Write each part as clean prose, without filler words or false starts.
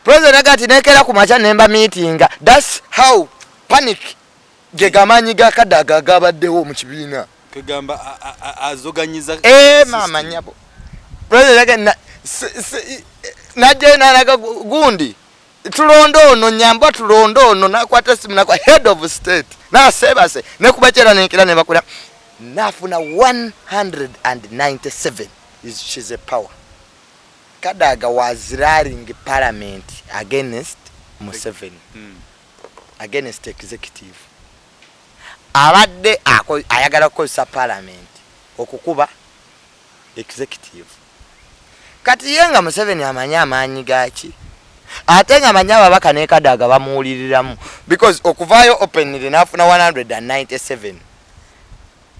President aga nti nekeera ku makya nemba meetinga. That's how panic ge gamaanyi ga Kadaga agabaddewo mu kibiina. Kegamba azoganyiza. Eh, maama nyabo. President aga najjayo nalaga gundi tulonde ono nyamba tulonde ono nakwata esimu nakwa head of state nasebase nekubakyera nenkera nebakula nafuna 197 is she's a power. Kadaga was rallying parliament against Museveni. Against executive. Abadde ayagala kukozesa parliament okukuba executive. Kati ye nga Museveni amanyi amaanyi gaaki, ate nga amanyi ababaka ne Kadaga bamuwuliriramu, because okuvaayo openly n'afuna 197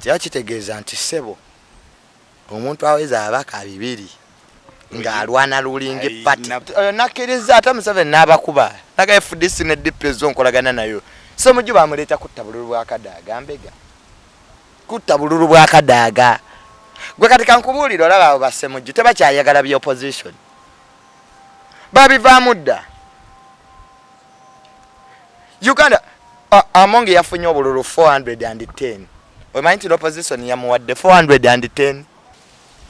kiba kitegeeza nti ssebo omuntu aweza ababaka 2 ng'alwana ruling party. Oyo nakkiriza ate Museveni n'abakuba naga FDC ne DP ezo nkolagana nayo. Ssemujju bamuleeta kutta bululu bwa Kadaga mbega. Kutta bululu bwa Kadaga. Gwe kati kankubuulire, olaba abo ba Ssemujju tebakyayagala bya opposition. Babivaamu dda. Uganda Among yafunye obululu 410. Omanyi nti opposition yamuwadde 410.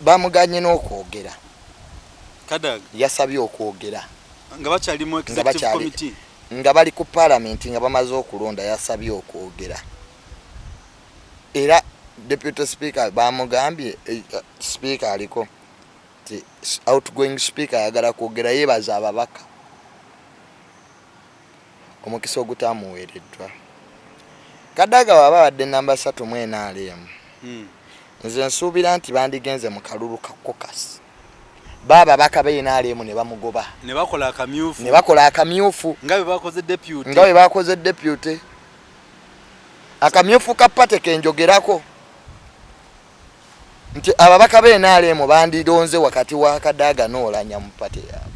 Bamuganye n'okwogera. Kadaga yasabye okwogera. Nga bakyali mu executive committee. Nga bali ku parliament nga bamaze okulonda yasabye okwogera. Era deputy speaker bamugambye, speaker aliko nti outgoing speaker ayagala kwogera, yeebaza ababaka omukisa ogutamuweereddwa. Kadaga waba abadde namba 3 mu NRM. Nze nsuubira nti bandigenze mu kalulu ka caucus. Baababaka be NRM ne bamugoba. Ne bakola akamyufu. Ne bakola akamyufu. Nga bwe bakoze deputy. Nga bwe bakoze deputy. Akamyufu ka party kenjogerako. Nti ababaka be NRM bandironze wakati wa Kadaga n'Olanya mu party yaabwe.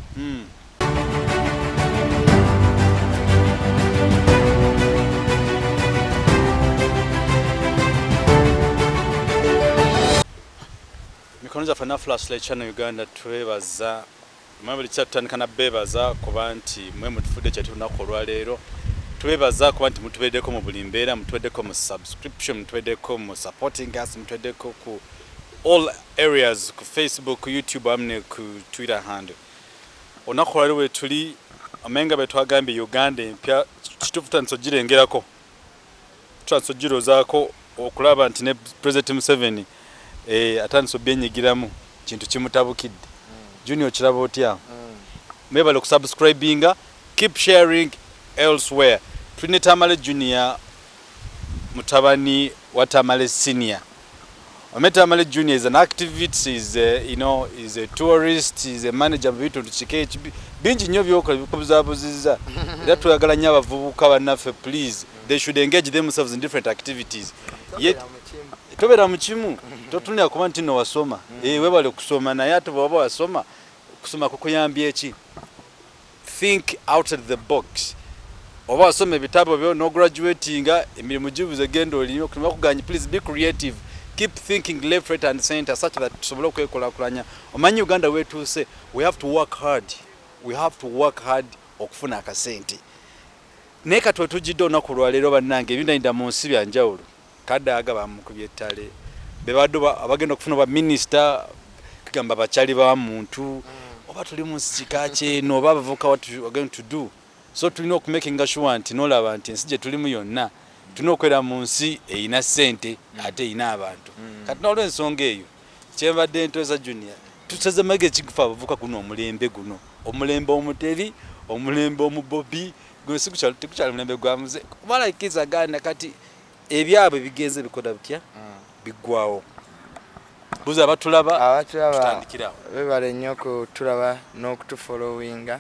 Mikono gyaffe na Flashlight Channel Uganda twebaza mwe buli kiseera tutandika na beebaza kuba nti mwe mutufudde kyati olunaku olwaleero. Tubeebaza kuba nti mutubeeddeko mu buli mbeera, mutubeeddeko mu subscription, mutubeeddeko mu supporting us, mutubeeddeko ku all areas, ku Facebook, ku YouTube awamu ne ku Twitter handle. Olunaku olwaleero bwe tuli omenga bwe twagambye Uganda empya kituufu tutandise ogirengerako, tutandise ogirozaako okulaba nti ne President Museveni atandise obyenyigiramu kintu kimutabukidde. Junior okiraba otya? Mwebale okusubscribinga, keep sharing elsewhere. Tulina Tamale Junior mutabani wa Tamale Senior. Ome Tamale Junior is an activist, is a, you know, is a tourist, is a manager mu bitundu kika eki bingi nnyo byokola bikubuzabuzizza. Era twagala nnyo abavubuka bannaffe, please, they should engage themselves in different activities. Tobeera mu kimu, totunulira kuba nti nno wasoma. Weebale kusoma, naye ate bw'oba wasoma, kusoma kukuyambye ki? Think outside the box. Oba wasoma ebitabo byo no graduatinga, emirimu gibuze genda olime, okulima kuganye, please be creative. Keep thinking left, right and center such that tusobole okwekulaakulanya. Omanyi Uganda wetuuse, we have to work hard. We have to work hard okufuna akasente. Naye kati wetujjidde olunaku olwaleero bannange, ebindayinda mu nsi bya njawulo. Kadaga bamukubye ettale, be badde abagenda okufuna ba minisita, kugamba bakyali ba muntu, oba tuli mu nsi kika kyeno, oba abavubuka what we are going to do. So tulina okumakinga sure nti n'olaba nti ensi gye tulimu yonna tulina okubeera mu nsi erina ssente ate erina abantu. Kati n'olw'ensonga eyo kyembadde ntoza Junior, tusaze magezi kigufa abavubuka guno omulembe guno, omulembe omuteri, omulembe omubobi, guno si tigukyali mulembe gwa muze. Kuba like Uganda kati ebyabwe bigenze bikola bitya? Biggwawo. Buza abatulaba, Abatulaba, tutandikirawo. Bebale nnyo kutulaba n'okutufollowinga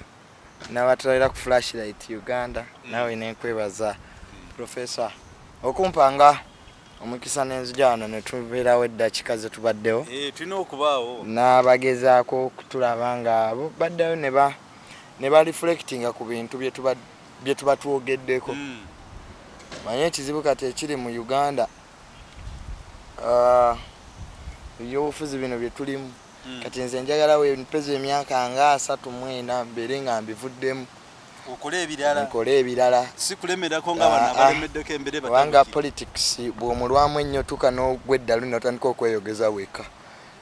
n'abatulabira ku Flashlight Uganda. Naawe nenkwebaza Professor okumpanga omukisa n'enzija wano ne tubeerawo eddakiika ze tubaddewo. Tulina okubaawo. N'abagezaako okutulaba nga bo baddayo ne ba reflectinga ku bintu bye tuba twogeddeko. Manye ekizibu kati ekiri mu Uganda, ebyobufuzi bino bye tulimu. Kati nze njagala wempeza emyaka nga 34 mbeere nga mbivuddemu. Okole ebirala. Nkole ebirala. Si kulemerako nga bano abalemeddeko embeera. Kubanga politics bw'omulwamu ennyo, tuka n'ogwa eddalu n'otandika okweyogeza wekka.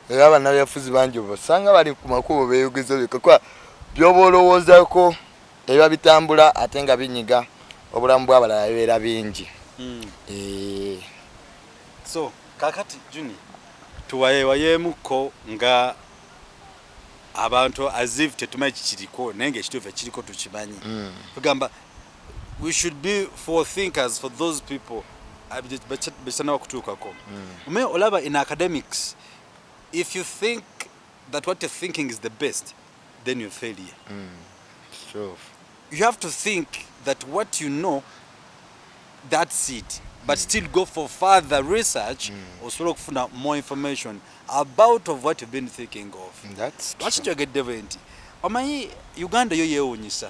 Era bannabyafuzi bangi osanga bali ku makubo beeyogeza wekka, kuba by'oba olowoozaako ebiba bitambula ate nga binyiga obulamu bw'abalala bibeera bingi. So kakati Junior, tuwayewayeemukko nga abantu as if tetumanyi kikiriko, naye nga ekituufu ekiriko tukimanyi. Tugamba we should be for thinkers, for those people bekitanaba kutuukako. Omanyi, olaba in academics, if you think that what you're thinking is the best, then you're failure. You have to think that what you know, that's it, but still go for further research osobola okufuna more information about of what you've been thinking of. That's Lwaki njogedde bwe nti? Omanyi Uganda yo yeewunyisa.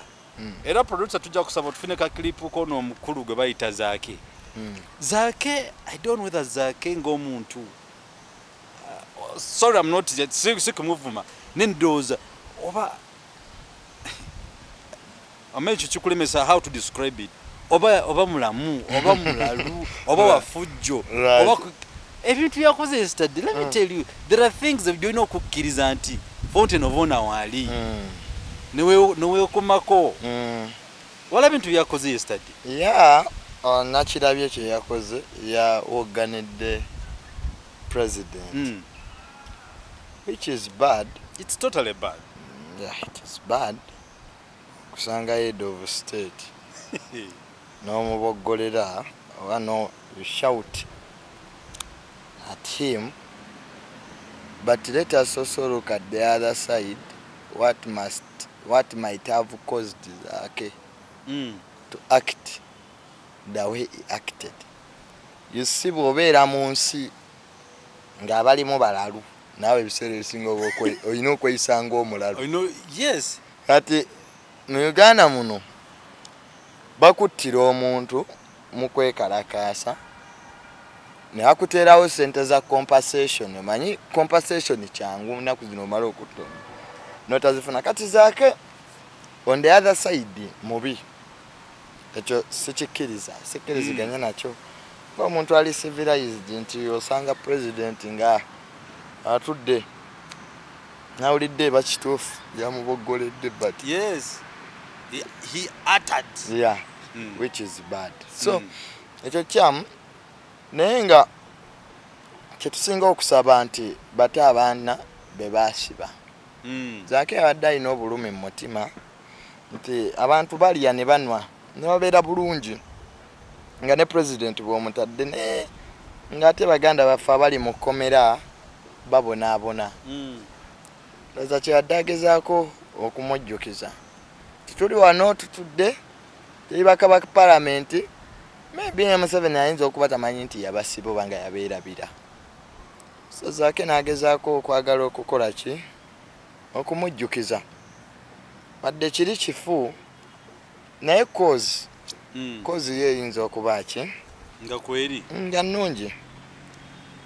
Era producer, tujja kusaba tufune ka clip ko n'omukulu gwe bayita Zaake. Zaake, I don't know whether Zaake ng'omuntu, sorry, I'm not yet, si kumuvuma, nendowooza oba omanyi ekyo kikulemesa how to describe it, oba mulamu oba mulalu oba wafujjo oba ebintu byakoze yesterday. Let me tell you, there are things byolina okukkiriza nti Fountain of Honor waali neweekomako. Wala bintu byakoze yesterday. Yeah, nakirabye kye yakoze, yawogganidde president, which is bad. It's totally bad. Yeah, it is bad kusanga head of state n'omuboggolera oba no, you shout at him. But let us also look at the other side, what might have caused Zaake to act the way he acted. You see, bw'obeera mu nsi ng'abalimu balalu, naawe ebiseera ebisinga oba olina okweyisa ng'omulalu. Yes. Kati mu Uganda muno bakuttira omuntu mu kwekalakaasa ne bakuteerawo sente za compensation. Omanyi compensation kyangu nnaku zino, omala okutta omuntu notazifuna. Kati Zaake on the other side mubi, ekyo sikikkiriza, sikkiriziganya nakyo ngaomuntu ali civilized nti osanga president nga atudde nawulidde bakituufu yamuboggoledde, but Yes, he uttered. Yeah, which is bad. So ekyo kyamu, naye nga kyetusinga okusaba nti bate abaana be baasiba. Zaake abadde alina obulumi mu mutima nti abantu balya ne banwa ne babeera bulungi nga ne president bw'omutadde, naye ng'ate baganda baffe abali mu kkomera babonaabona. Ndowooza kyeyadde agezaako okumujjukiza, tituli wano tutudde teri baka ba palamenti, maybe ne Museveni ayinza okuba tamanyi nti yabasiba oba nga yabeerabira. So Zaake n'agezaako okwagala okukola ki, okumujjukiza, wadde kiri kifu, naye cause cause ye eyinza okuba ki nga kweri nga nnungi,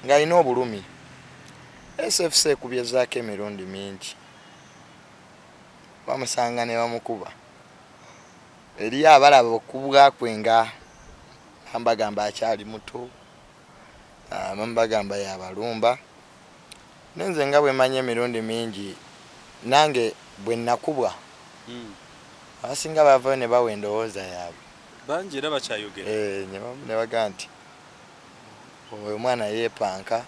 ng'alina obulumi. SFC ekubyezaako emirundi mingi, bamusanga ne bamukuba. Eriyo abalaba okubwakwe nga ambagamba akyali muto, abamu bagamba yabalumba. Nenze nga bwe manyi emirundi mingi nange bwe nakubwa, abasinga bavayo ne bawa endowooza yaabwe. Bangi era bakyayogera. Eh, ne bagamba nti oyo omwana yeepanka,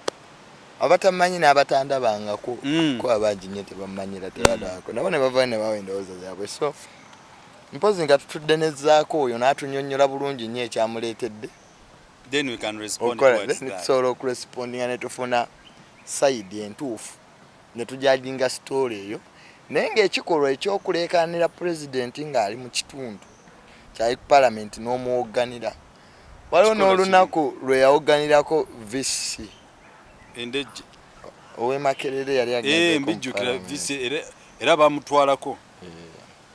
abatamanyi n'abatandabangako, ko abangi nnyo tebamanyira, tebadabako, nabo ne bavayo ne bawa endowooza zaabwe. So mpozi nga tutudde nezaako oyo n'atunyonnyola bulungi nnyo ekyamuleetedde Then we can respond okukola, towards then that. tusobola okurespondinga ne tufuna side entuufu ne tujudginga story eyo. Naye ng'ekikolwa ekyokuleekaanira pulezidenti ng'ali mu kitundu kyali ku palamenti n'omuwogganira, waliwo Kikolwa n'olunaku lwe yawogganirako VC Endejje. ow'e Makerere yali Eh, agenzeeko mu mbijjukira. Parliament. VC era bamutwalako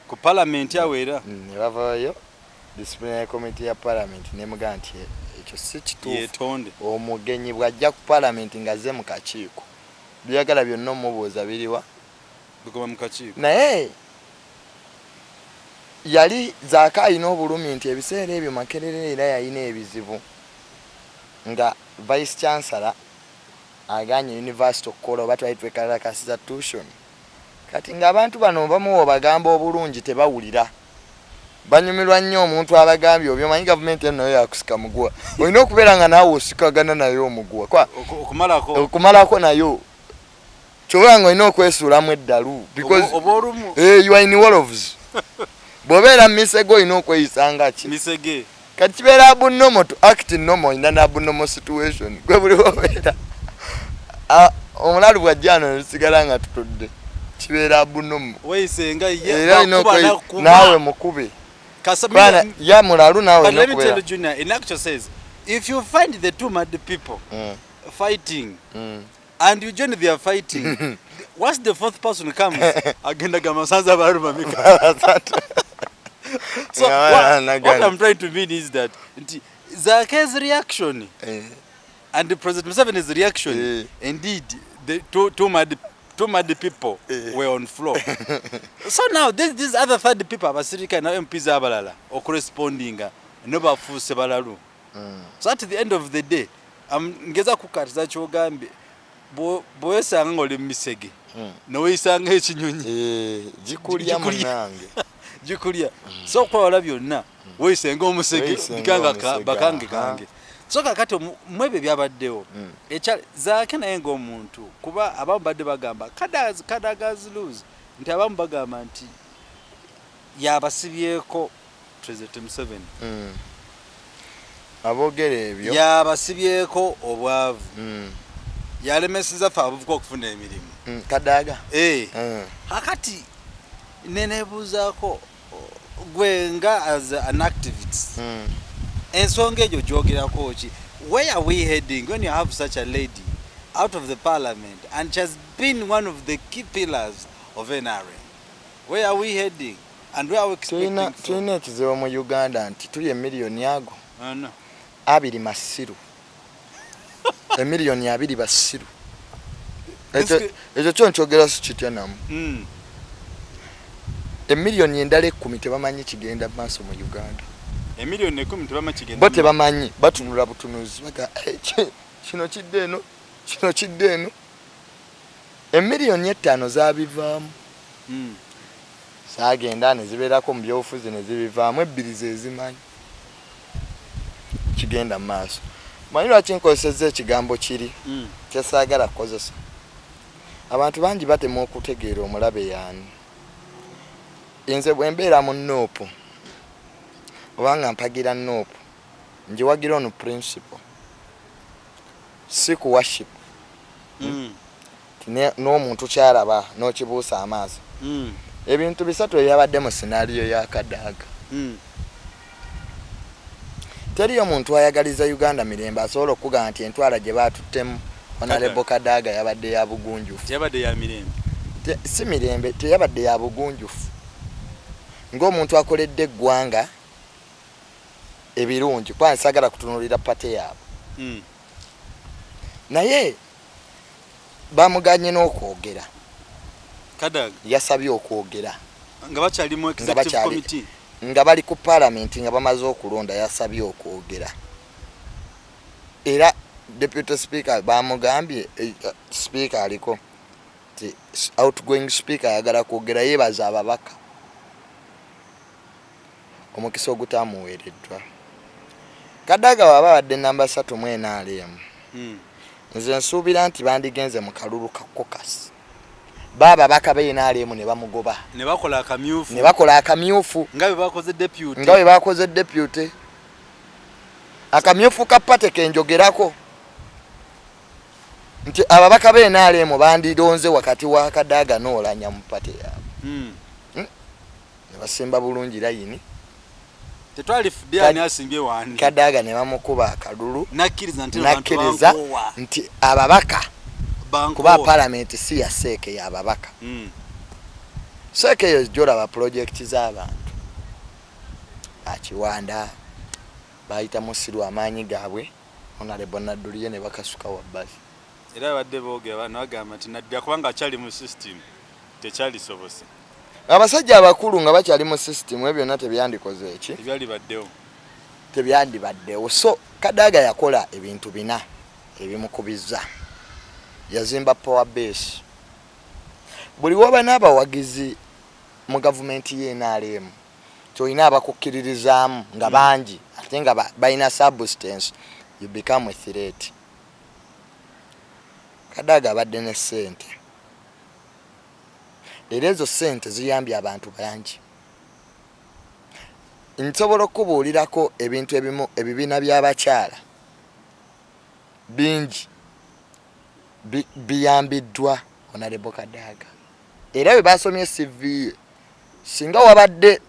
ku palamenti awo era. Ne bavaayo disciplinary committee ya parliament nemugamba nti ekyo si kituufu. Yetonde. Omugenyi bw'ajja ku parliament ng'azze mu kakiiko, Byagala byonna omubuuza biriwa? Bigoma mu kakiiko. Naye yali Zaake alina obulumi nti ebiseera ebyo Makerere era yalina ebizibu nga vice chancellor aganye university okukola, oba twali twekalakasiza tuition. Kati ng'abantu bano bamuwa obagamba obulungi tebawulira, banyumirwa nnyo omuntu abagambye obi. Omanyi gavumenti eno nayo yakusika muguwa, olina okubeera nga naawe osikagana naye omuguwa. Okumalako. Okumalako nayo kyoba nga olina okwesuulamu eddalu because oba olumu. You are in wolves. Bw'obeera misege olina okweyisa nga ki? Misege. Kati kibeera abnormal to act normal in an abnormal situation. Gwe buli wobeera, omulalu bwajja ano netusigala nga tutudde, kibeera abnormal. Weyisenga ye. Era olina bakuba nakuba. Naawe mukube. Bana, ya mulalu naawe But olina let me tell okubeera you, Junior, in actual sense, if you find the two mad people fighting and you join their fighting, once the fourth person comes, agenda gamba nsanze abalalu bameka. So Nga what I'm trying to mean is that nti Zake's reaction and the President Museveni's reaction, indeed, the two mad people were on floor. So now these other third people, abasirikale na MPs abalala okurespondinga no bafuuse balalu. So at the end of the day, ngeza kukatiza kyogambye, bw'owesanga ng'oli mu misege noweyisanga ekinyonyi, gikulya. Gikulya. Munange. Gikulya. So okwewala byonna, weyisenga omusege. Weeyisenga bikanga omusege, bakange aha. Kange. So kakati mwebyo byabaddewo, ekya Zaake naye ng'omuntu, kuba abamu badde bagamba Kadaga's lose, nti abamu bagamba nti yabasibyeko President Museveni. Aboogera ebyo Yabasibyeko obwavu, yalemeseza ffe abavubuka okufuna emirimu. Kadaaga. Eh. Kakati nenebuuzaako gwe nga as an activist, ensonga egyo gyogerako ki? Where are we heading when you have such a lady out of the parliament and she has been one of the key pillars of NRM? Where are we heading and where are we expecting Tulina from? Tulina ekizibu mu Uganda nti tuli emiliyoni ago No. 20 masiru, emiliyoni 20 basiru. Ekyo ekyo kyo nkyogera si kitya namu. Emiliyoni endala 10 tebamanyi kigenda maaso mu Uganda. Emiliyoni 10 tebamanyi kigenda. Bo tebamanyi, batunula butunuzi baga, "Eh, kino kidde eno, kino kidde eno." Emiliyoni 5 zabivaamu, zagenda ne zibeerako mu byobufuzi ne zibivaamu. Ebbiri ze zimanyi kigenda mu maaso. Manyi lwaki nkozesezza ekigambo kiri kyesaagala kukozesa? Abantu bangi batema okutegeera omulabe yaani. Nze bwe mbeera mu NUP obanga mpagira NUP, ngiwagira on principle, si ku worship. N'omuntu kyalaba n'okibuusa amaaso. Ebintu bisatu ebyabadde mu scenario ya Kadaaga. Teriyo muntu ayagaliza Uganda mirembe asobola okugamba nti entwala gye baatuttemu Honorable Kadaaga yabadde ya bugunjufu. Teyabadde ya mirembe. Si mirembe, teyabadde ya bugunjufu ng'omuntu akoledde eggwanga ebirungi, kuba nsagala kutunulira party yaabwe. Naye bamuganye n'okwogera. Kadaga? Yasabye okwogera. Nga bakyali mu executive committee? Nga bali ku palamenti, nga bamaze okulonda, yasabye okwogera. Era deputy speaker bamugambye, speaker aliko nti outgoing speaker ayagala kwogera, yeebaza ababaka omukisa ogutamuweereddwa. Kadaga waba abadde namba 3 mu NRM, nze nsuubira nti bandigenze mu kalulu ka caucus baababaka ba NRM ne bamugoba. Ne bakola akamyufu. Ne bakola akamyufu. Nga bwe bakoze deputy. Nga bwe bakoze deputy. Akamyufu ka party kenjogerako nti ababaka ba NRM bandironze wakati wa Kadaga n'Olanya mu party yaabwe. Ne basimba bulungi layini. Tetwalifudde ani asimbye wani. Kadaga ne bamukuba akalulu. Nakkiriza nti abantu nakkiriza bankoowa. Nti ababaka, Bankoowa. Kuba palamenti si ya CEC, y'ababaka. CEC eyo gyolaba pulojekiti z'abantu bakiwanda bayita musiru amaanyi gaabwe, Honorable Nadduliye ne bakasuka wabbali. Era babadde boogera nabagamba nti naddira kubanga akyali mu system tekyalisobose. Abasajja abakulu nga bakyali mu system, ebyo byonna tebyandikoze eki? Tebyalibaddewo. Tebyandibaddewo. So Kadaga yakola ebintu bina ebimukubiza. Yazimba power base. Buli woba n'abawagizi mu gavumenti ye NRM, kyolina abakukkiririzaamu nga bangi ate nga balina substance, you become a threat. Kadaga abadde ne ssente, era ezo ssente ziyambye abantu bangi. Nsobola okukubuulirako ebintu ebimu, ebibiina by'abakyala bingi biyambiddwa Honorable Kadaga. Era bwe basomye CV ye, singa wabadde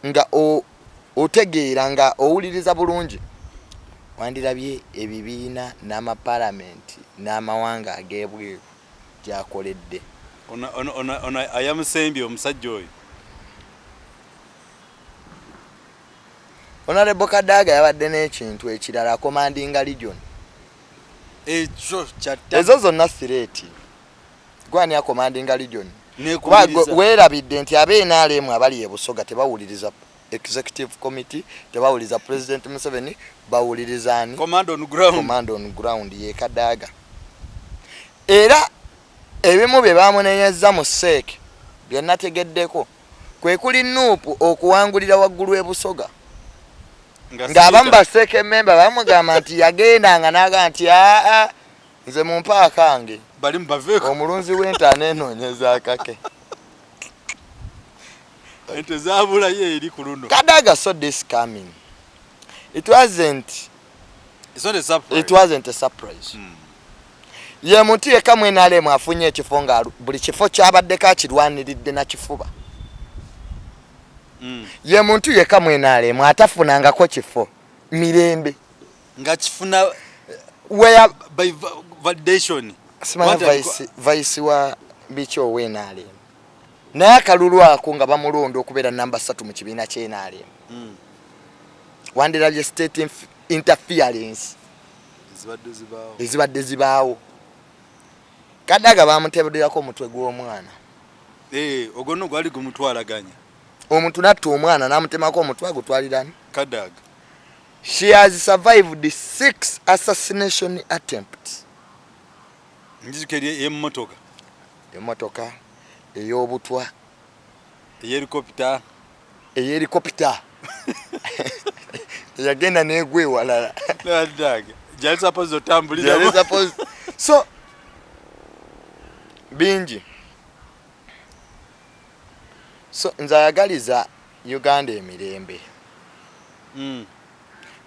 nga otegeera nga owuliriza bulungi, wandirabye ebibiina n'amapalamenti n'amawanga ag'ebweru gyakoledde. Ono ayamusembye omusajja oyo. Honorable Kadaga yabadde n'ekintu ekirala, commandinga legion. Ekyo kyatta. Ezo zonna threat. Gwani acommandinga legion? Kuba Nekubiriza. Weerabidde nti abe NRM abali e Busoga tebawuliriza executive committee, tebawuliriza President Museveni, bawuliriza ani? Command on ground. Command on ground ye Kadaga. Era ebimu bye bamunenyezza mu CEC bye nategeddeko kwe kuli NUP okuwangulira waggulu e Busoga, ng'abamu ba CEC member bamugamba nti yagendanga n'agamba nti aa, nze mumpe akange. Bali mubaveeko. Omulunzi w'ente aneenoonyeza akake. Ente zaabulayo eri ku luno. Kadaga saw this coming. It wasn't It's not a surprise. It wasn't a surprise. Ye muntu yekka mu NRM afunye ekifo nga buli kifo kyabaddeko akirwaniridde na kifuba. Ye muntu yekka mu NRM atafunangako kifo mirembe. Nga kifuna Where by validation. Simanya. What Vice wa biki owa NRM. Naye akalulu ako nga bamulonda okubeera namba 3 mu kibiina ky'e NRM. Wandirabye state interference ezibadde zibaawo. Ezibadde zibaawo. Kadaga bamutebudirako omutwe gw'omwana. Eh, ogwo nno gwali gumutwalaganya. Omuntu natta omwana n'amutemako omutwe, agutwalirani? Kadaga. She has survived six assassination attempts. Njizuka eri ey'emmotoka. Emmotoka, ey'obutwa, ey'helicopter. Ey'helicopter yagenda n'egwa ewalala. Kadaga gyali supposed otambulira. Yali supposed. So bingi. So nze ayagaliza Uganda emirembe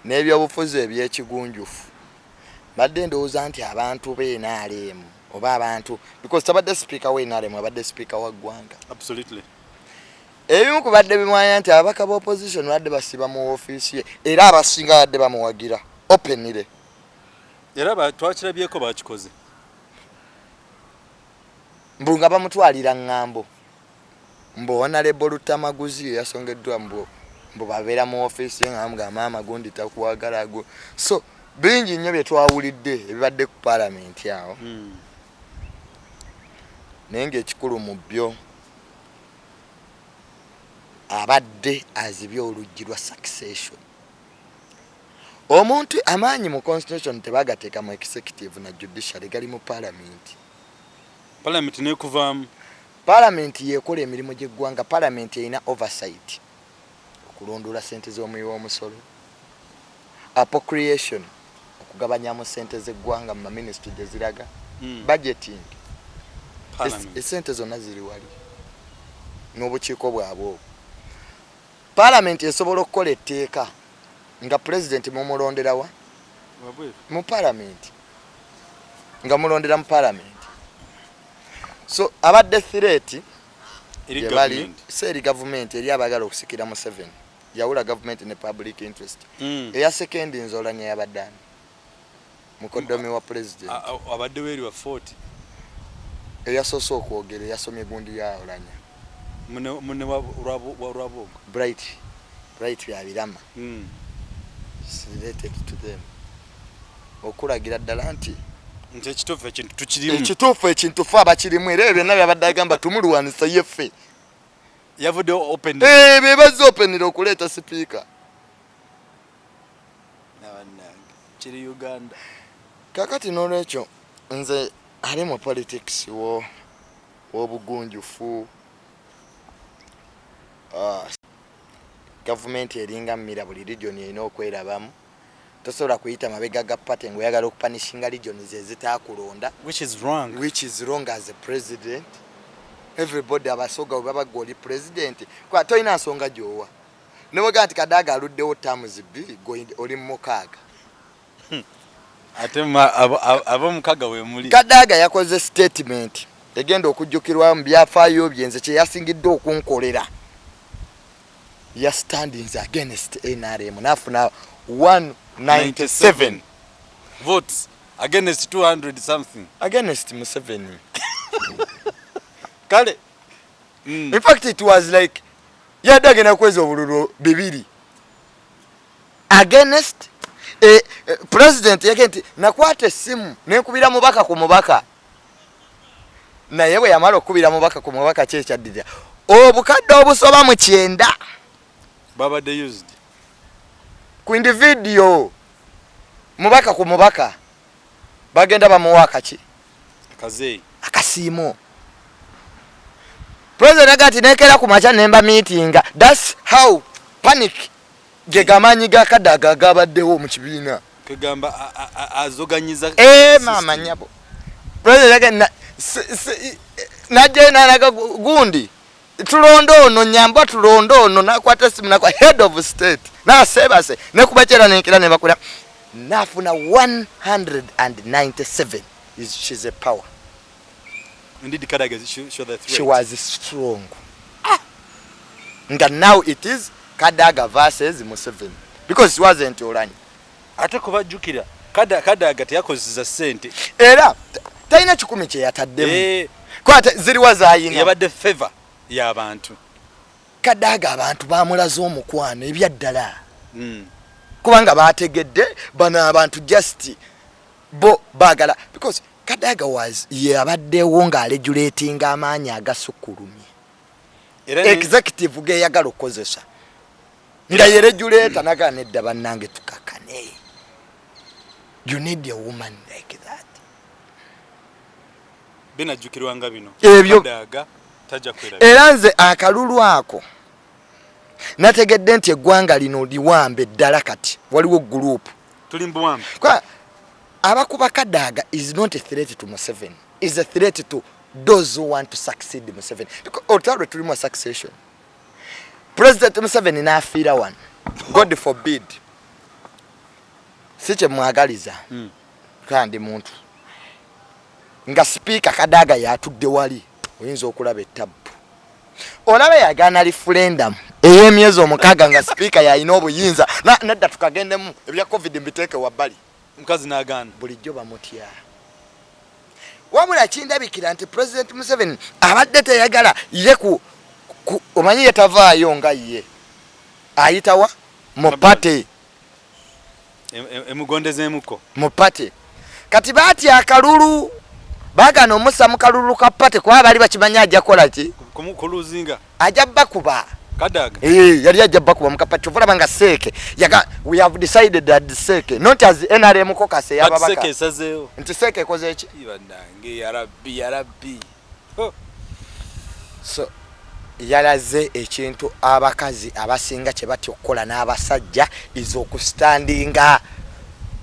n'ebyobufuzi ebyekigunjufu. Mbadde ndowooza nti abantu be NRM oba abantu, because tabadde sipiika wa NRM, abadde sipiika wa ggwanga. Absolutely. Ebimu ku badde bimwanya nti ababaka ba opposition badde basiba mu ofiisi ye, era abasinga badde bamuwagira openly. Era twakirabyeko bakikoze. Mbu nga bamutwalira ŋŋambo, mbu Honorable Lutamaguzi yasongeddwa, mbu babeera mu ofiisi ye nga bamugamba maama gundi takwagala go. So bingi nnyo bye twawulidde ebibadde ku paalamenti awo. Naye ng'ekikulu mu byo, abadde azibye oluggi lwa succession. Omuntu amaanyi mu constitution tebagateeka mu executive na judiciary, gali mu paalamenti. Parliament nekuvaamu. Paalamenti yekola emirimu gy'eggwanga. Paalamenti erina oversight, okulondoola sente z'omuwi w'omusolo, appropriation, okugabanyamu sente z'eggwanga mu maministry gye ziraga, budgeting. Parliament. Esente zonna ziri wali n'obukiiko bwabwe obwo. Paalamenti esobola okukola etteeka nga pulezidenti mumulonderawa? Wabweru. Mu paalamenti, nga mulondera mu paalamenti. So abadde threat eri gye bali government. Si eri gavumenti, eri abaagala okusikira Museveni. Yawula gavumenti ne public interest. Eya sekendi nzolanya yabadde ani? Mukoddomi wa pulezidenti. Abaddewo eri wa 40. Eyasoose okwogera, eyasomye gundi ya Olanya. Mune wa Rwabwogo. Bright Byabirama. Is related to them, okulagira ddala nti Nti ekituufu ekintu tukirimu. Ekituufu ekintu fe abakirimu, era ebyo byonna byabadde agamba tumulwanisa yeffe. Yavudde open. Eh, be bazze openera okuleeta sipiika. Nabannange, kiri Uganda. Kakati n'olwekyo nze ali mu politics wo w'obugunjufu, gavumenti eringa mmira, buli region erina okwerabamu. Tosobola kuyita mabega ga party ng'oyagala okupunishinga regions ezitaakulonda, which is wrong. Which is wrong as a president. Everybody, Abasoga bwe baba gwe oli president, kwa tolina nsonga gy'owa ne bwega nti Kadaga aluddewo terms 2, gwe oli mu 6. Ate ab'omukaga we muli. Kadaga yakoze statement egenda okujjukirwa mu byafaayo bye. Nze kye yasingidde okunkolera, ya standings against NRM, n'afuna 197 votes against 200 something. Against Museveni. Kale. In fact, it was like yadde agenda kukweza obululu bibiri against president. Yage nti nakwata essimu nenkubira mubaka ku mubaka, naye bwe yamala okukubira mubaka ku mubaka, ki ekyaddirira? Obukadde obusoba mu 90 babadde used ku individual, mubaka ku mubaka, bagenda bamuwa akaki. Akazeeyi. Akasiimo. President aga nti nekera ku makya nemba meetinga. That's how panic ge gamaanyi ga Kadaga agabaddewo mu kibiina. Kegamba azoganyiza. Eh, maama nyabo, president aga najjayo nalaga gundi, tulonde ono, nyamba tulonde ono. Nakwata esimu nakwa head of state, nasebase nekubakyera nenkera nebakula, nafuna 197. She's a power. Indeed, Kadaga show the threat. She was strong. Nga now it is Kadaga versus Museveni because she wasn't Oulanyah. Ate kubajjukira, Kadaga teyakozesa ssente. Era talina 1,000 kye yataddemu. Kwate ziriwa zayina? Yabadde favor y'abantu. Kadaga abantu bamulaze omukwano ebyaddala, kubanga bategedde bano abantu just bo baagala, because Kadaga was ye abaddewo ng'aregulatinga amaanyi agasukkulumye Era executive geyagala okukozesa, nga ye regulator. Nagaa nedda bannange, tukakane. You need a woman like that. Binajjukirwanga bino. Ebyo. Kadaga tajja kwerabira. Era nze akalulu ako nategedde nti eggwanga lino liwambe ddala. Kati waliwo group. Tuli mbuwambe. Kwa abakuba Kadaga is not a threat to Museveni, is a threat to those who want to succeed Museveni, because olutalo lwe tulimu succession. President Museveni n'afiira wano, God forbid, si kyemwagaliza, kandi muntu nga sipiika Kadaga yatudde wali, oyinza okulaba ettabu. Olaba yagaana referendum ey'emyezi 6 nga sipiika yalina obuyinza. Nedda, tukagendemu ebya COVID mbiteeke wabbali. Mukazi n'agaana. Bulijjo bamutya. Wabula kindabikira nti President Museveni abadde teyagala ye ku omanyi ye tavaayo nga ye ayitawa mu party. Emugondezeemuko. Mu party. Kati baatya akalulu, baagaana omussa mu kalulu ka party, kuba baali bakimanyi ajja kukola ki? Kuluzinga. Ajja bakuba. Kadaga. Eh, yali ajja bakuba mu kapati. Kyova olaba nga CEC yaga we have decided that CEC, not as NRM caucus But CEC ey'ababaka, esazeewo. Nti CEC ekoze ki? Bannange, ya Rabbi, ya Rabbi. Oh. So yalaze ekintu abakazi abasinga kye batya okukola n'abasajja, is okustandinga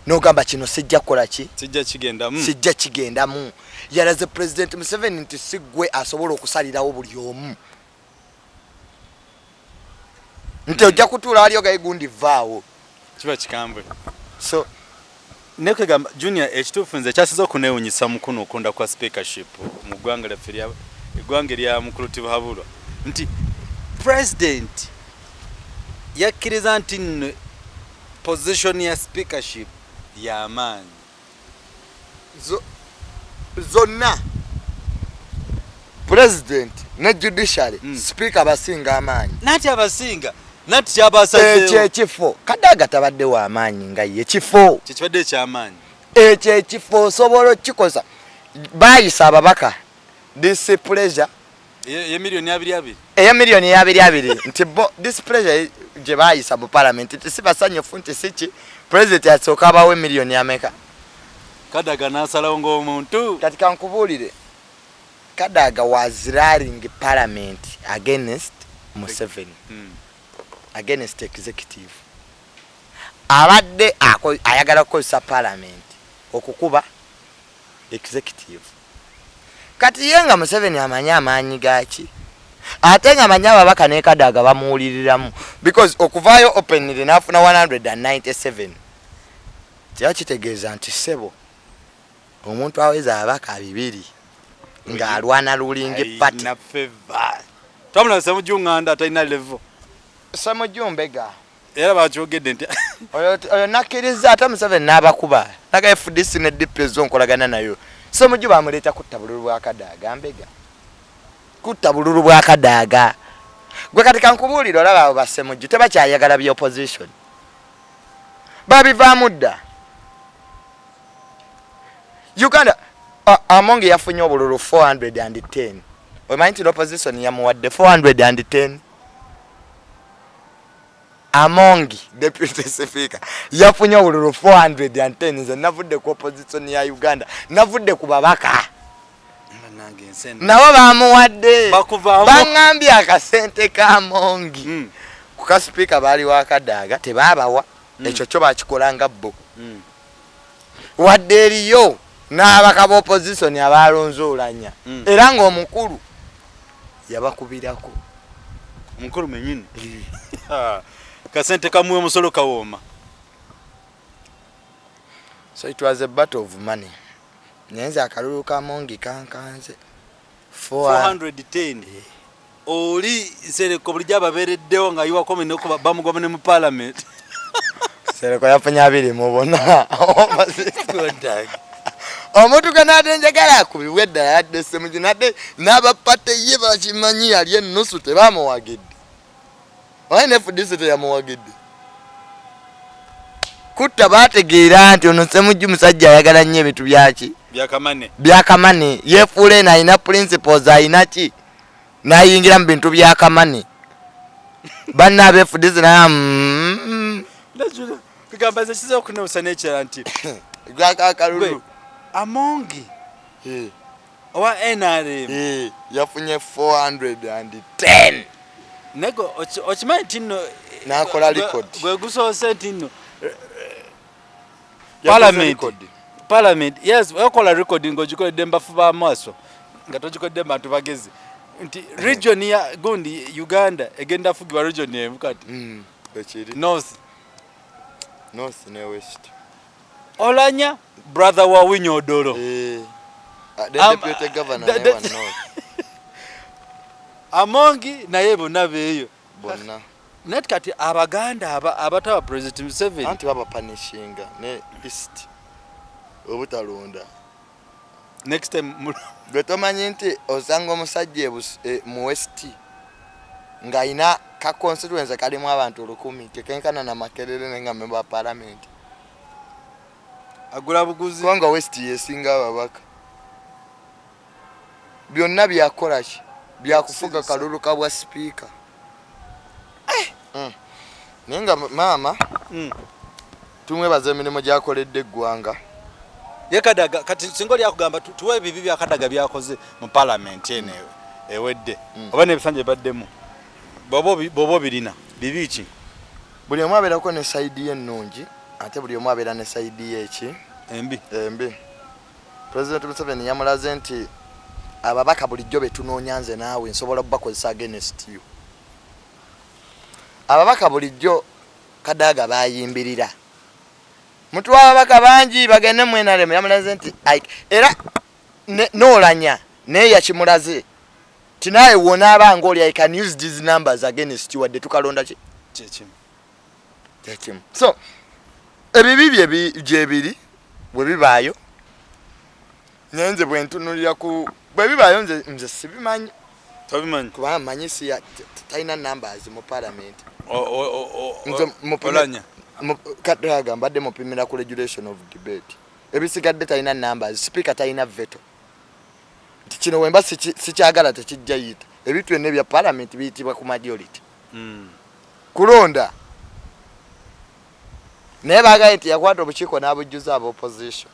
n'ogamba kino sijja kukola ki? Kijja kigendamu. Sijja kigendamu. Yalaze President Museveni nti si ggwe asobola okusalirawo buli omu, nti ojja kutuula wali ogaye gundi vaawo. Kiba kikambwe. So nekwegamba Junior, ekituufu nze kyasinze okunewunyisa mu kuno okulonda kwa speakership mu ggwanga lyaffe, eggwanga erya mukulu Tibuhaburwa, nti president yakkiriza nti nno position ya speakership y'amaanyi. Zonna president ne judiciary, speaker abasinga amaanyi. Nati abasinga nati Ekyo kyabasazeewo. Ekifo Kadaga tabadde w'amaanyi nga ye kifo. Kyekibadde ekyamaanyi. Ekyo ekifo osobola okukikoza. Bayisa ababaka displeasure Ye miliyoni abiri abiri. Eya miliyoni abiri abiri, nti bo displeasure gye bayisa mu parliament nti si basanyufu, nti si ki, president asooka abawe miliyoni ameka? Kadaga n'asalawo ng'omuntu. Kati kankubuulire, Kadaga was rallying parliament against Museveni, against executive. Abadde ayagala kukozesa parliament okukuba executive. Kati ye nga Museveni amanyi amaanyi gaki, ate nga amanyi ababaka ne Kadaga bamuwuliriramu, because okuvaayo openly n'afuna 197 kiba kitegeeza nti, ssebo, omuntu aweza ababaka 200 ng'alwana ruling party. Twamulaba Semujju Nganda atalina level. Semujju Mbega. Era bakyogedde nti Oyo nakkiriza, ate Museveni n'abakuba naga FDC ne DP ezo nkolagana nayo. Semujju bamuleeta kutta bululu bwa Kadaaga. Mbega kutta bululu bwa Kadaaga. Gwe kati kankubuulire, olaba abo basemujju tebakyayagala bya opposition, babivaamu dda. Uganda, Amongi yafunye obululu 410. Omanyi nti opposition yamuwadde 410? Amongi, deputy speaker, yafunye obululu 410. Nze navudde ku opposition ya Uganda, navudde ku babaka. Nange ensi eno. Nabo bamuwadde. Bakuvaamu. Baŋŋambye akasente ka Amongi ku ka sipiika baali wakadaaga tebabawa. Ekyo kyo bakikola nga bo. Wadde eriyo n'abaka ba opposition abalonze Olanya, era ng'omukulu yabakubirako. Omukulu menyini kasente kamuwe omusolo kawooma. So it was a battle of money, naye nze akalulu ka Mongi kankanze. 410. Oli Nsereko bulijjo ababeereddewo nga yiwako minoko, bamugwa ne mu parliament. Sereko yafunye 24. Omuntu gwe naadde njagala akubibwe eddala yadde Semuju, nadde n'abapate ye bakimanyi yali ennusu tebamuwagidde. Omanyi ne FDC teyamuwagidde kutta. Bategeera nti ono Semujju musajja ayagala nnyo ebintu byaki? Byakamane. Byakamane. Yefuula eno alina principles, alina ki, nayingira mu bintu byakamane. Banna aba FDC naye Kugamba nze kiza okunewusa n'ekirala nti Gwakakalulu. Gwe, Amongi owa NRM yafunye 410. Nego okimanyi nti nno N'akola record. Gwe gusoose nti nno Yakoze Parliament. record. Parliament, yes, okola record ng'ogikoledde mbafu b'amaaso, nga togikoledde mu bantu bagezi, nti region ya gundi Uganda egenda fugibwa region emu kati. Ekiri North. North ne West. Olanya, brother wa Winyi Odolo. Ah, the deputy governor naye wa North. Amongi naye bonna beeyo. Bonna. Naye kati Abaganda abataba President Museveni Anti babapanishinga ne East obutalonda. Next time Gwe tomanyi nti osanga omusajja mu West ng'alina ka constituency kalimu abantu 1000, tekenkana na Makerere, naye nga member wa parliament. Agula buguzi. Kubanga West yesinga ababaka. Byonna byakola ki? Byakufuga kalulu ka bwa sipiika. Naye nga maama, tumwebaza emirimu gyakoledde eggwanga. Ye Kadaga kati singa oli akugamba tuwe ebibi bya Kadaga byakoze mu parliament eno ewedde, oba n'ebisanja ebaddemu, bw'oba obirina, bibi ki? Buli omu abeerako ne side ye ennungi, ate buli omu abeera ne side ye eki? Embi. Embi. President Museveni yamulaze nti ababaka bulijjo betunoonya nze naawe nsobola kubakozesa against you. Ababaka bulijjo Kadaga bayimbirira mutuwa ababaka bangi bagende mu NRM. Yamulaze nti era n'Olanya naye yakimulaze ti naawe wonaaba ngaoli, I can use these numbers against you, wadde tukalonda ki? Kyekimu. Kyekimu. So ebibi gyebiri bwe bibaayo, naye nze bwe ntunulira ku bwe bibaayo, nze sibimanyi. Tobimanyi? Kubanga manyi si talina numbers mu parliament. Nze Olanya. Kadaga mbadde mupimira ku regulation of debate. Ebisigadde talina numbers. Speaker talina veto nti kino wemba sikyagala tekijja yita. Ebintu byonna ebya parliament biyitibwa ku majority. Kulonda naye bagaye nti yakwata obukiiko n'abujjuza aba opposition.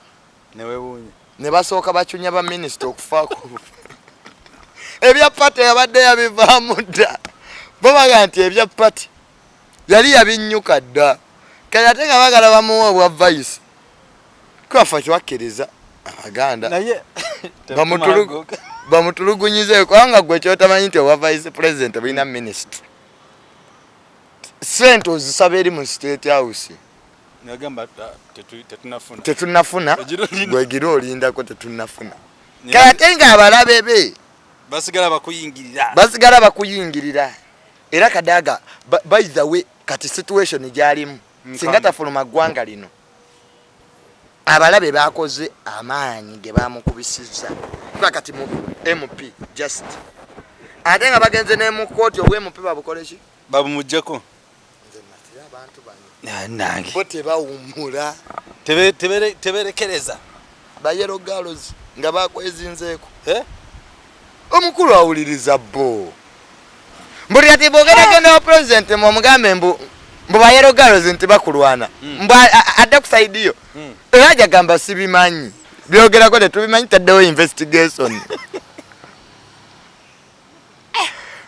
Newewuunya. Ne basooka bacunya ba minisita okufaako ebya party yabadde yabivaamu dda. Bo baga nti ebya party yali yabinnyuka dda, kati ate nga bagala bamuwa obwa vice. Kwafa kyewakkiriza Abaganda naye bamutulugunyize, kubanga gwe kyotamanyi nti obwa vice president bulina ministry, sente ozisaba eri mu State House. Nagamba tetunafuna. Tetunafuna. Egira olinda. Gwegira olindako, tetunafuna. Kale ate nga abalabe be basigala bakuyingirira. Basigala bakuyingirira. Era Kadaga, by the way, kati situation gyalimu, singa tafuluma ggwanga lino, abalabe bakoze amaanyi ge bamukubisizza, kuba kati mu MP just ate nga bagenze ne mu kooti, obwa MP babukole ki? Babumuggyeko. Nze natira abantu bano. Nange. Bo tebawummula. Teberekereza. Ba yellow girls nga bakwezinzeeko. Eh? Omukulu awuliriza bo mbuli kati bwogenda wa president mwomugambe mbu ba yellow girls nti bakulwana, mbu adde ku side yo. Era ajagamba sibimanyi, byogerako tetubimanyi, taddewo investigation.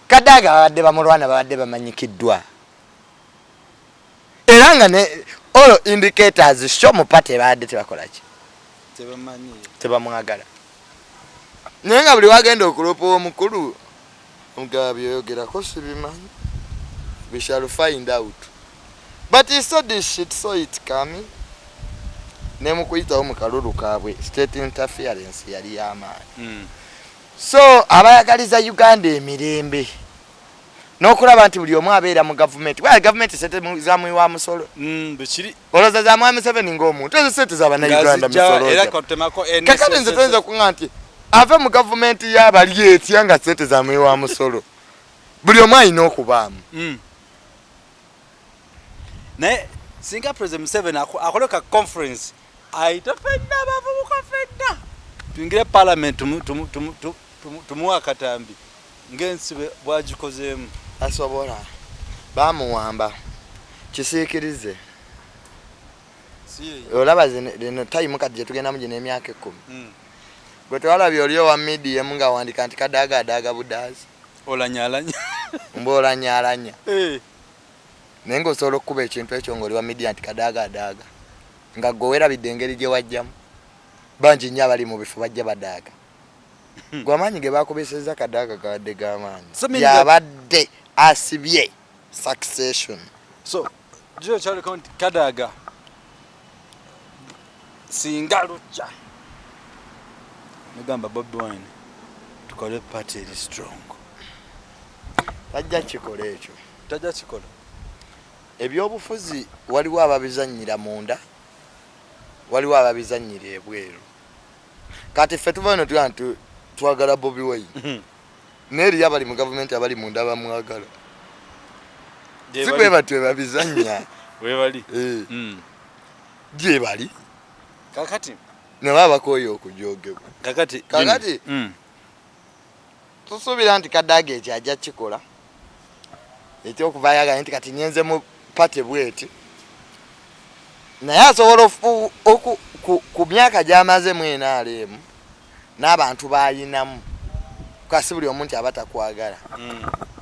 Kadaga babadde bamulwana, babadde bamanyikiddwa, era nga ne all indicators show mu party babadde tebakolaki. Tebamanyi. Tebamwagala, naye nga buli wagenda okulopa omukulu omugaba byoyogerako sibimanyi, we shall find out. But he saw this shit, saw it coming. Ne mu kuyitawo mu kalulu kaabwe, state interference yali y'amaanyi. So abayagaliza Uganda emirembe n'okulaba nti buli omu abeera mu gavumenti, well, gavumenti sente zamuwa musolo. Bekiri. Olowooza za mwami Museveni ng'omuntu? Ezo sente z'abannayuganda, misolo. Era kotemako. Kakati nze toyinza okuŋŋa nti ave mu gavumenti y'abali etya nga sente zamuwa musolo. Buli omu alina okubaamu. Naye singa President Museveni akole ka conference, ayite ffenna abavubuka, ffenna tuyingire parliament, tumuwe akatambi ng'ensi bwagikozeemu. Asobola bamuwamba kisiikirize. Olaba zino time kati gyetugendamu gino emyaka 10. Gwe twalabye oli owa medium nga wandika nti Kadaaga adaaga budaazi. Olanyalanya. Mba olanyalanya. Eh. Naye ngaosobola okukuba ekintu ekyo ngaoli wa media nti Kadaaga adaaga, nga gwe weerabidde engeri gye wajjamu. Bangi nnyo abali mu bifo bajja badaaga. Gwe amaanyi ge bakubisizza Kadaaga gabadde g'amaanyi. So meaning that- Yabadde asibye succession. So kyo kyaliko nti Kadaaga singa lujja negamba Bobi Wine tukole party eri strong. Tajja kikola ekyo. Tajja kikola. Ebyobufuzi waliwo ababizannyira munda, waliwo ababizannyira ebweru. Kati ffe tuva eno tugaa nti twagala Bobi Wine, naye eriyo abali mu gavumenti abali munda bamwagala. Si bwe batyo babizannya. Webali. Eh, gye bali. Kakati ne baba bakooye okujogebwa. Kakati Kakati- Tusuubira nti Kadaaga ekyo ajja kikola, ekyokuva yagala nti kati nyenze mu party bweti, naye asobola ku myaka gy'amaze mu NRM n'abantu bayinamu, kasi buli omu nti aba takwagala,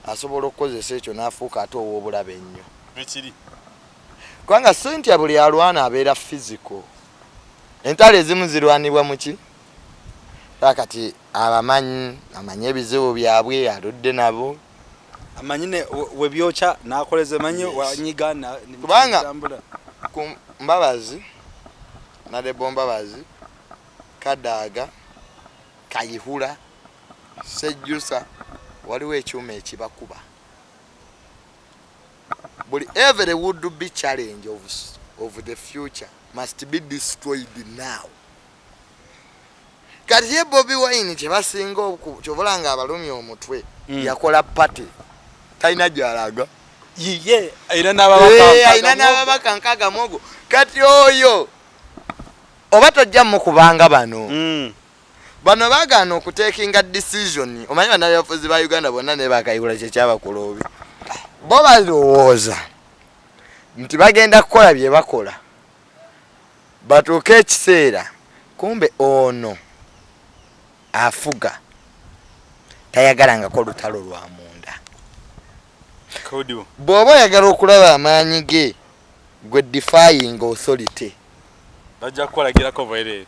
asobola okukozesa ekyo n'afuuka ate ow'obulabe ennyo. Bekiri. Kubanga Cynthia buli alwana abeera physical. Entalo ezimu zirwanibwa muki? Kati abamanyi, amanyi ebizibu byabwe, aludde nabo. Amanyi ne webyokya nakoleza manyi. Yes. Wanyiga Kubanga- tambula. Ku Mbabazi, Honourable Mbabazi, Kadaaga, Kayihura, Sejjusa, waliwo ekyuma ekibakuba buli every would be challenge of the future must be destroyed now. Kati ye Bobi Wine kyebasinga kyobola nga abalumya omutwe, yakola party, talina gyalaga. Yiye, alina n'ababaka Eh, alina 60. n'ababaka 60 mu ogwo. Kati oyo Oba tojja mukubanga bano. Bano bagaana okutekinga decision. Omanyi bannabyabufuzi ba Uganda bonna ne bakayigula kyekyabakula obi. Bo balowooza nti bagenda kukola bye bakola batuuke ekiseera kumbe ono afuga tayagalangako lutalo lwa munda. Bw'oba oyagala okulaba amaanyi ge gwe defying authority, bajja kukulagirako bwereere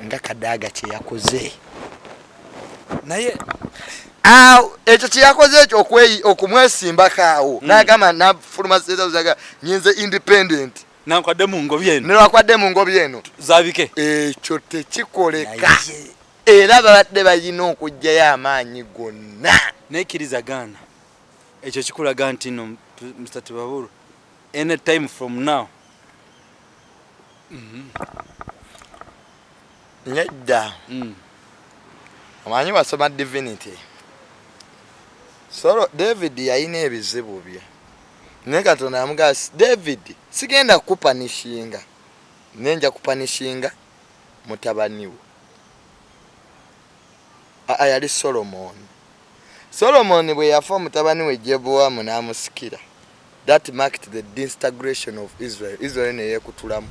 nga Kadaga kye yakoze. Naye ekyo kye yakoze ekyo okumwesimbako awo, n'agamba nafuluma zaga nyinze independent, nankwadde mu ngobi eno, nelwakwadde mu ngobi eno zabike, ekyo tekikoleka. Era babadde balina okuggyayo amaanyi gonna. Naye gaana ekyo kikulaga nti no Mr. Tibaburu any time from now. Nedda. Omanyi wasoma divinity. Solo David yalina ebizibu bye, naye Katonda yamugamba, David, sigenda kukupunishinga, naye nja kupunishinga mutabani wo. Aa, yali Solomon. Solomon bwe yafa, mutabani we Jeroboamu n'amusikira. That marked the disintegration of Israel. Israel neyekutulamu.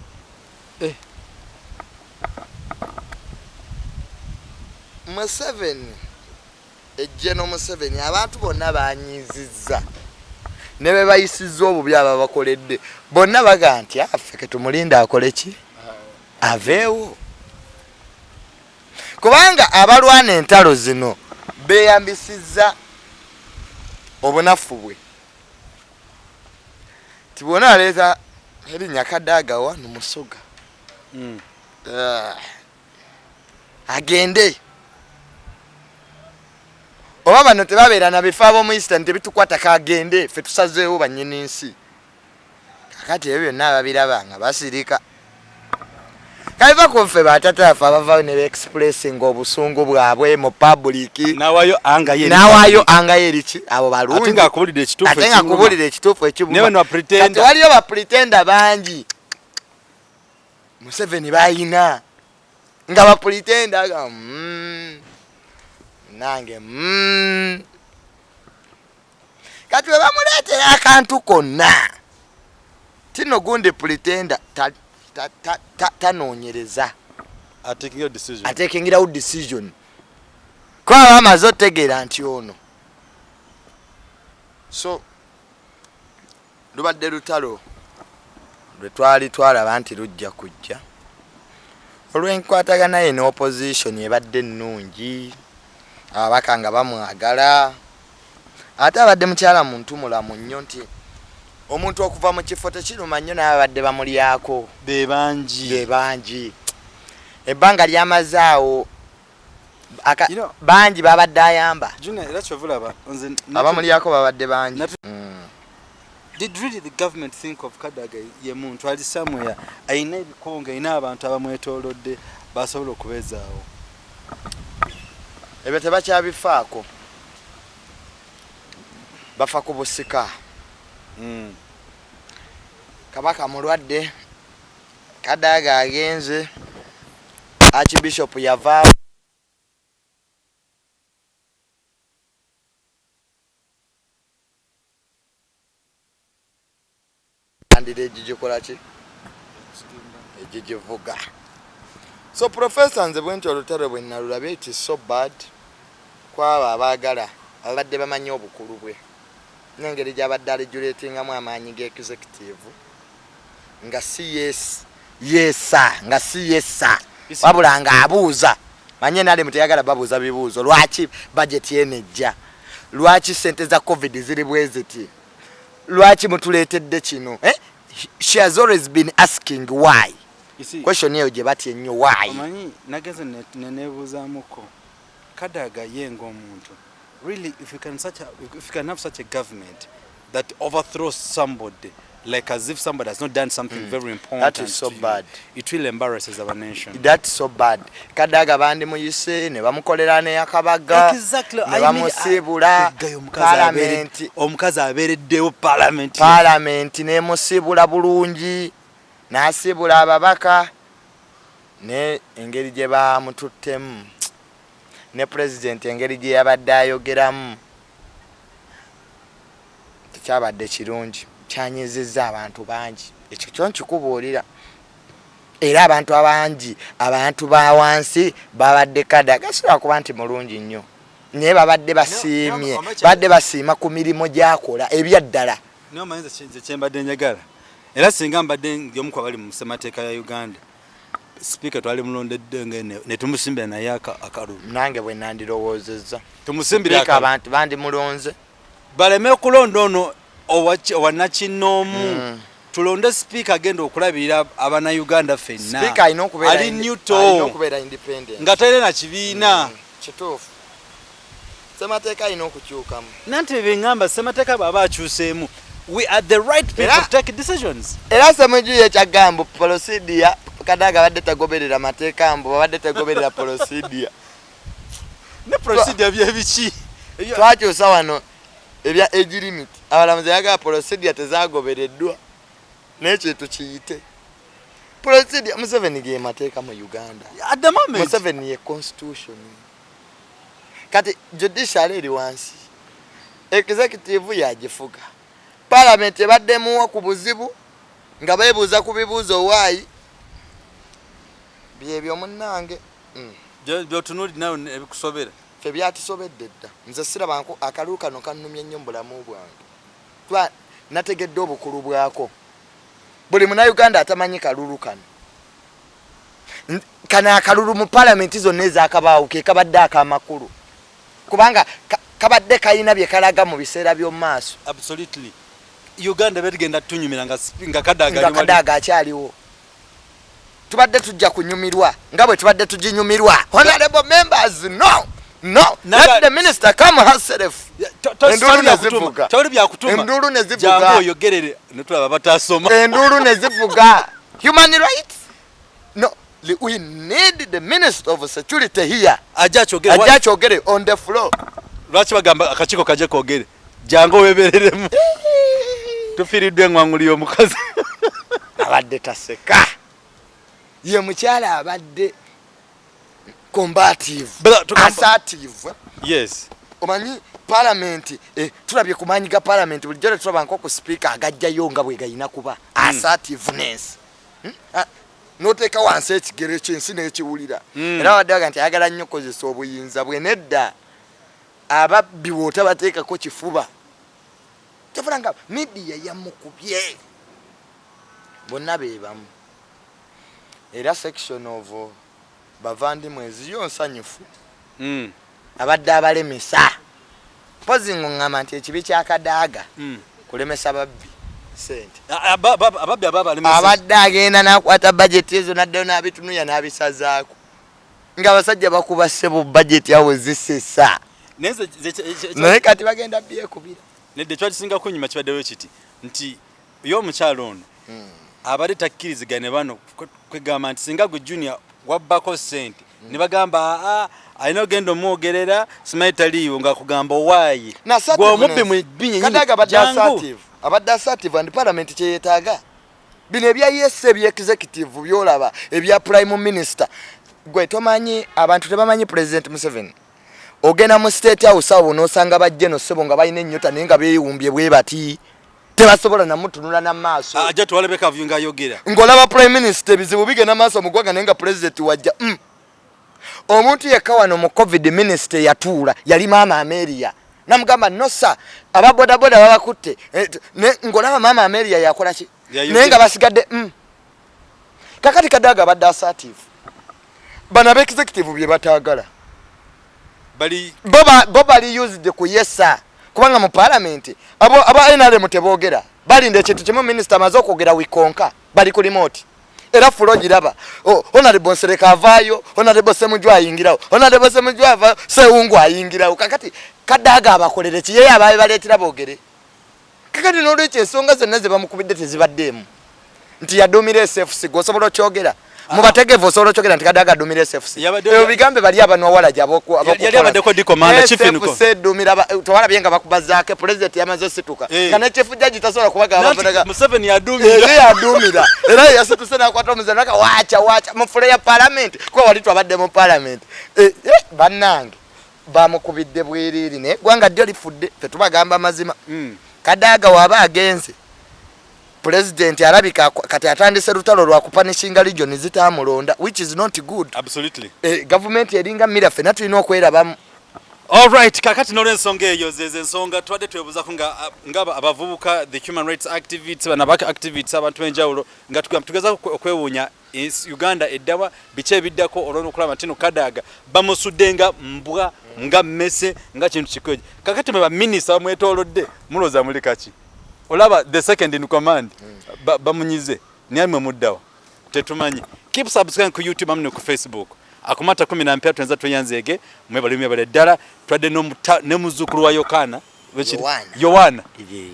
Museveni, ejjeno Museveni, abantu bonna banyizizza ne be bayisizza obubi, ababakoledde bonna baga nti affe, ketumulinde akole ki, aveewo, kubanga abalwana entalo zino beeyambisizza obunafu bwe ti bwona aleeta erinnya Kadaga wano Musoga. Ah, agende oba bano tebabeera na bifo ab'omu Eastern tebitukwatako, agende, ffe tusazeewo bannyini nsi. Kakati ebyo byonna ababiraba nga basirika kaiva ku ffe batataafe abavaayo ne beexpressinga obusungu bwabwe mu public. Nawayo anga ye. Nawaayo angayo eriki abo balungi. Ate ng'akubulidde ekituufu. Ate nga kubulira ekituufu ekibuma. Naye bano bapretender. Kati waliyo bapretender bangi Museveni bayina nga bapretender ga nange Kati we bamuleetera akantu konna tino gundi pretender tanoonyereza, Atakingira decision. Atakingirawo decision kuba bamaze otegeera nti ono. So lubadde lutalo lwe twali twalaba nti lujja kujja olw'enkwatagana ye ne opposition ebadde ennungi, ababaka nga bamwagala, ate abadde mukyala muntu mulamu nnyo, nti omuntu okuva mu kifo tekiruma nnyo, naye abadde bamulyako be bangi. Be bangi, ebbanga lyamaze awo bangi babadde ayamba. Junior, era kyovulaba nze abamulyako babadde bangi. Did really the government think of Kadaga ye muntu ali somewhere ayina ebikonge, ayina abantu abamwetoolodde basobola okubeezaawo? Ebyo tebakyabifaako, bafa ku busika. Kabaka mulwadde, Kadaga agenze, Archbishop yavaawo. Andira egigikola ki egigivuga. So professor, nze bwe nti olutalo bwe nalulabye, it is so bad kwabo abaagala ababadde bamanyi obukulu bwe n'engeri gy'abadde aregulatingamu amaanyi g'executive nga si yes yesa, nga si yesa, wabula ng'abuuza. Manye nalemu teyagala babuuza bibuuzo: lwaki budget eno ejja? Lwaki sente za COVID ziri bwe ziti? Lwaki mutuleetedde kino, eh? She has always been asking why. You see, question eyo gye batya ennyo, why. Omanyi nagenze neneebuuzaamuko Kadaga ye ng'omuntu, really, if you can have such a government that overthrows somebody like as if somebody has not done something very important That is so to you, bad. It really embarrasses our nation. That's so bad. Kadaga bandimuyise ne bamukolera neyakabaga ne bamusiibula. Palamenti. Omukazi abeereddewo palamenti. Palamenti nemusiibula bulungi, n'asiibula ababaka. Naye engeri gye bamututtemu ne pulezidenti, engeri gye yabadde ayogeramu tekyabadde kirungi, kyanyizizza abantu bangi. Ekyo kyo nkikubuulira, era abantu abangi, abantu ba wansi babadde Kadaga sobola kuba nti mulungi nnyo, naye babadde basiimye, babadde basiima ku mirimu gyakola ebyaddala. Naye omanyi nze kyembadde njagala, era singa mbadde ndi omu ku abali mu ssemateeka ya Uganda, sipiika twali mulondedde nga ne tumusimbira naye akalulu. Nange bwe nandirowoozezza. Tumusimbire Sipiika abantu bandimulonze. Baleme kulonda ono owannakinnoomu. Tulonde sipiika agenda okulabirira Abannayuganda ffenna. Sipiika alina okubeera Ali neutral. Alina okubeera independent. Nga talina na kibiina. Kituufu. Ssemateeka alina okukyukamu. Nanti bye ŋŋamba, ssemateeka bw'aba akyuseemu, we are the right people to take decisions. Era Ssemujju ye kyagamba procedure, Kadaga abadde tagoberera mateeka, mbu babadde tagoberera procedure. Ne procedure byebiki? Twakyusa wano ebya age limit, abalamuzi yagamba procedure tezagobereddwa, naye kintu kiyite procedure. Museveni ge mateeka mu Uganda. At the moment. Museveni ye constitution. Kati judiciary eri wansi, executive yagifuga, parliament ebaddemuwa ku buzibu nga beebuuza ku bibuuzo owaayi byebyo munnange. Byotunuulidde nawe ebikusobera. Ffe byatusobedde dda. Nze sirabanko akalulu kano kannumye nnyo mu bulamu bwange, kuba nategedde obukulu bwako. Buli Munnayuganda atamanyi kalulu kano, kano akalulu mu palamenti zonna ezakabaawo ke kabadde akamakulu, kubanga kabadde kalina bye kalaga mu biseera by'omu maaso. Absolutely. Uganda betugenda tunyumira nga Kadaga nga Kadaga akyaliwo, tubadde tujja kunyumirwa nga bwe tubadde tuginyumirwa. Honorable members, no, no, let the minister come herself. Enduulu ne zivuga. Tewali byakutuma. Enduulu ne zivuga. Jangu oyogerere netulaba batasoma. Enduulu ne zivuga. Human rights, no, we need the minister of security here. Ajja akyogere. Ajja akyogere on the floor. Lwaki bagamba akakiiko kajje kogere? Jangu webereremu. Tufiiriddwa eŋŋwanguli y'omukazi. Abadde taseka, ye mukyala abadde combative, assertive. Omanyi parliament, tulabye ku maanyi ga parliament bulijjo tetulaba nko ku speaker agajjayo nga bwe gayina kuba. Assertiveness. Ah, n'oteeka wansi ekigere kyensi n'ekiwulira. Era babadde baga nti ayagala nnyo okukozesa obuyinza bwe. Nedda, ababbi bw'otabateekako kifuba tofuna nga media yamukubye, bonna be bamu. Era section of bavandimwe eziyo nsanyufu. Abadde abalemesa, mpozi ng'oŋŋamba nti ekibi kya Kadaaga kulemesa babbi sente. Ababbi aba abalemesa. Abadde agenda n'akwata bajeti ezo n'addayo n'abitunuya n'abisazaako, ng'abasajja bakuba ssebo bajeti awo zisesa. Naye Naye kati bagenda byekubira. Nedda, ekiba kisinga kunyuma kibaddewo kiti nti ye omukyalo ono abadde takkiriziganya ne bano, kwegamba nti singa gwe Junior wabbako ssente ne bagamba aa alina ogenda omwogerera, simanyi taliiwo, ng'akugamba owaaye gwe omubbi mubbi. Kadaga abadde assertive, abadde assertive, and parliament kyeyetaaga bino ebya yes, ebya executive byolaba, ebya prime minister. Gwe tomanyi, abantu tebamanyi President Museveni. Ogenda mu State House awo n'osanga bajjeno ssebo nga balina ennyota, naye nga beewumbye bwe bati, tebasobola namutunula na maaso. Ajja tuwalabeka nga ayogera. Ng'olaba prime minister, ebizibu bigenda maaso mu ggwanga, naye nga president wajja. Omuntu yekka wano mu COVID minister yatuula yali Maama Ameria, namugamba, "No sir, ababodaboda babakutte." Ng'olaba Maama Ameria yakola ki, naye nga basigadde. Kakati Kadaga abadde assertive. Bano aba executive bye bataagala bo bali used ku yesa, kubanga mu parliament abo aba NRM teboogera, balinda ekintu kimu, minisita amaze okwogera wikonka bali ku remote. Era floor giraba, oh, Honorable Nsereko avaayo, Honorable Semuju ayingirawo, Honorable Semuju avaayo, Sewungu ayingirawo. Kakati Kadaga abakolere kiyeyo ababe baleetera boogere. Kakati n'olwekyo ensonga zonna ze bamukubidde tezibaddeemu nti yaduumira SFC. Gwe osobola okyogera. Mubategeevu, osobola okyogera nti Kadaga adumira SFC. Ebyo bigambe bali abanwa walagi. Yali abaddeko di commander, chief nko. SFC edumira tewalabye nga bakubazaake president yamaze osituka Eh. nga ne chief judge tasobola kubagamba. Museveni yadumira. Era yadumira, era yasituse nakwata omuzano naka wacha wacha mu floor ya parliament, kuba wali twabadde mu parliament. Eh, bannange bamukubidde bwerere, naye eggwanga ddyo lifudde. Fe tubagamba amazima. Kadaga waba agenze, pulezidenti alabika kati atandise lutalo lwa kupunishinga region zitamulonda, which is not good. Gavumenti eringa mira, ffenna tulina okwerabamu. Alright, kakati n'olwensonga eyo, zezo ensonga tubadde twebuzaako nga abavubuka, the human rights activists, bana baka activists, abantu b'enjawulo, nga tugezaako okwewuunya Uganda eddawa, biki ebiddako, olw'okulaba nti no Kadaga bamusudde nga mbwa, nga mmese, nga kintu kikwejo. Kakati mwe baminisita bamwetoolodde, mulowooza muli kaki? Olaba the second in command bamunyize, naye mwe muddawa? Tetumanyi. Keep subscribing ku YouTube amu ne ku Facebook. Akumata kumi na mpya tuenza tweyanzeege. Mwebale, mwebale ddala. Twadde ne muzzukulu wa Yokaana. Yowaana. Yowaana.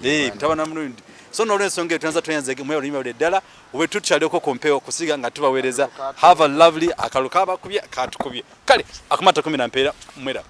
Ye, Eh, mutabani wa Mulundi. So n'olwensonga eyo, tuenza tweyanzeege. Mwebale, mwebale ddala. We tukyaliko ku mpewo kusiga nga tubaweereza. Have a lovely akalu kabakubye katukubye. Kale akumata kumi na mpeera, mweraba.